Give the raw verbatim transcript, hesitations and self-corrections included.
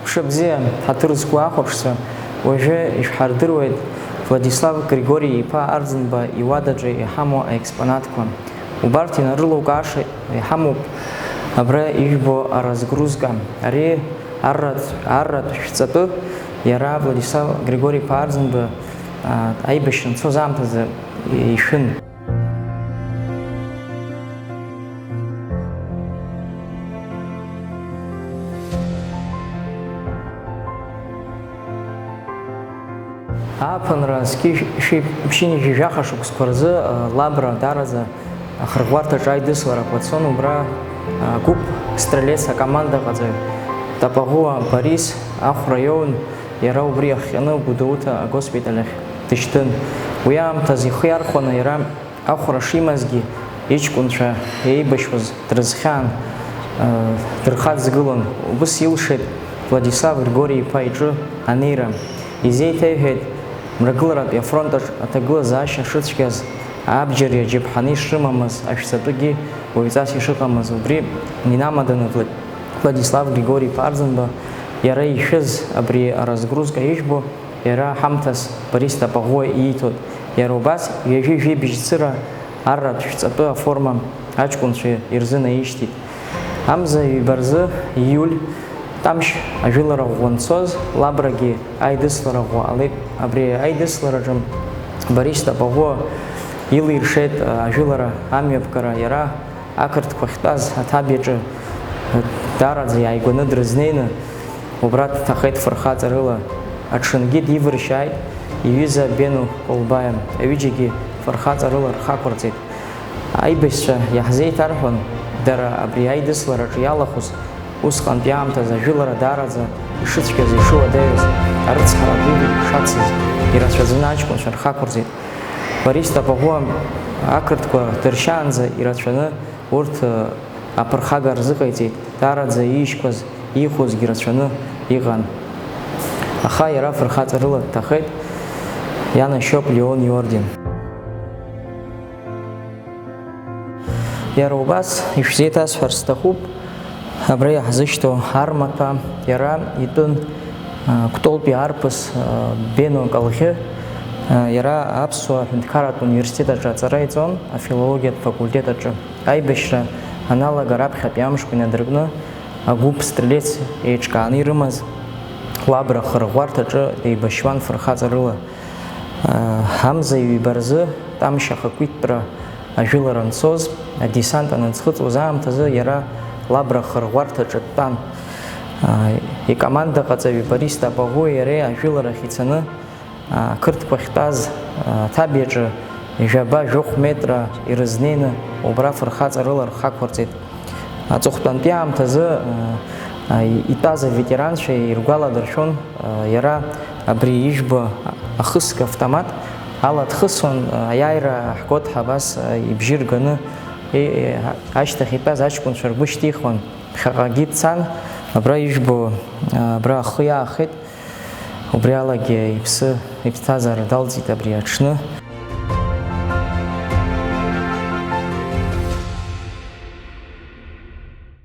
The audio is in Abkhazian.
Мшыбзиа, ҳаҭыр зқәу ахәаԥшцәа, уажәы ишәҳардыруеит Владислав Григори-иԥа Арӡынба иуадаҿы иҳамоу аекспонатқәа. Убарҭ инарылукааша иҳамоуп абра ижәбо аразгрузка. Ари арратә, арратә шәҵатәы, иара Владислав Григори-иԥа Арӡынба, а, аибашьра анцоз аамҭазы ишәын. Ааԥынра зқьи шәи ԥшьынҩажәи жәаха шықәсқәа рзы, а, Лабра даараӡа ахырӷәӷәарҭаҿы аидысларақәа цон, убра, а, гәыԥ Стрелец акомандаҟаҵаҩ Тапаӷәуа Борис ахәра иоун, иара убри иахҟьаны Гәдоуҭа агоспиталь ахь дышьҭын. Уи аамҭаз ихы иархәаны иара ахәра шимазгьы, иҷкәынцәа еибашьуаз дрызхьаан, дырхаҵгылон. Убыс илшеит Владислав Григори-иԥа иҿы анеира. Изеиҭеиҳәеит, Мрагыларатәи афронт аҿ аҭагылазаашьа шыцәгьаз, абџьари аџьаԥҳани шрымамыз, ашәҵатәгьы уаҩҵас ишыҟамыз. Убри инамаданы Влад-, Владислав Григори-иԥа Арӡынба иара ишәыз абри аразгрузка ижәбо, иара ҳамҭас Борис Тапаӷәуа ииҭоит. Иара убас ҩажәи жәибжь цыра арратә шәҵатәы аформа аҷкәынцәа ирзынаишьҭит. Амза ҩба рзы, ииуль, Тамшь ажәылара ӷәӷәа анцоз, Лабрагьы аидыслара ӷәӷәа ҟалеит. Абри аидыслараҿы Борис Тапаӷәуа илиршеит ажәылара амҩаԥгара. Иара ақырҭқәа ахьтәаз аҭабиаҿы даараӡа иааигәаны дрызнеины, убра дҭахеит фырхаҵарыла. Аҽынгьы дивыршьааит иҩыза Бену Колбаиа, аҩыџьагьы фырхаҵарыла рхы ақәырҵеит. Аибашьцәа иаҳзеиҭарҳәон, дара абри аидыслараҿы иалахәыз, усҟантәи аамҭазы ажәылара даараӡа ишыцәгьаз, ишуадаҩыз, арыцҳара ду шацыз, ирацәаӡаны аҷкәынцәа рхы ақәырҵеит. Борис Тапаӷәуа ақырҭқәа дыршьаанӡа ирацәаны урҭ аԥырхага рзыҟаиҵеит, даараӡа иишьқәаз, иихәозгьы рацәаны иҟан. Аха иара фырхаҵарыла дҭахеит, ианашьоуп Леон иорден. Иара убас ишәзеиҭасҳәар сҭахуп, абра иаҳзышьҭоу армаҭәа, иара итәын, а, Кәтолтәи арԥыс, а, Бено Калӷьы, а, иара Аԥсуа ҳәынҭқарратә университет аҿы аҵара иҵон, афилологиатә факультет аҿы. Аибашьра аналага раԥхьатәи амшқәа инадыркны, агәыԥ Стрелец еиҿкааны ирымаз Лабра ахырӷәӷәарҭаҿы еибашьуан фырхаҵарыла. Амза ҩба рзы Тамшь ахақәиҭтәра ажәылара анцоз, адесант аныӡхыҵуаз аамҭазы иара Лабра ахырӷәӷәарҭаҿы дтәан. Икомандаҟаҵаҩ Борис Тапаӷәуеи иареи ажәыларахь ицаны, ақырҭқәа ахьтәаз аҭабиаҿы жәаба-жәохә метра ирызнеины, убра фырхаҵарыла рхы ақәырҵеит. Аҵыхәтәантәи аамҭазы, а, а, итәаз аветеранцәа иргәаладыршәон, а, иара абри ижәбо ахысга автомат ала дхысуан, а, аиааира ҳгоҭ абас, а, ибжьы рганы, е, е, ашьҭахь итәаз аҷкәынцәа ргәы шьҭихуан. Ԥхьаҟагьы дцан, абра ижәбо, а, абра ахы иаахеит. Убри алагьы иԥсы, иԥсҭазаара далҵит абри аҽны.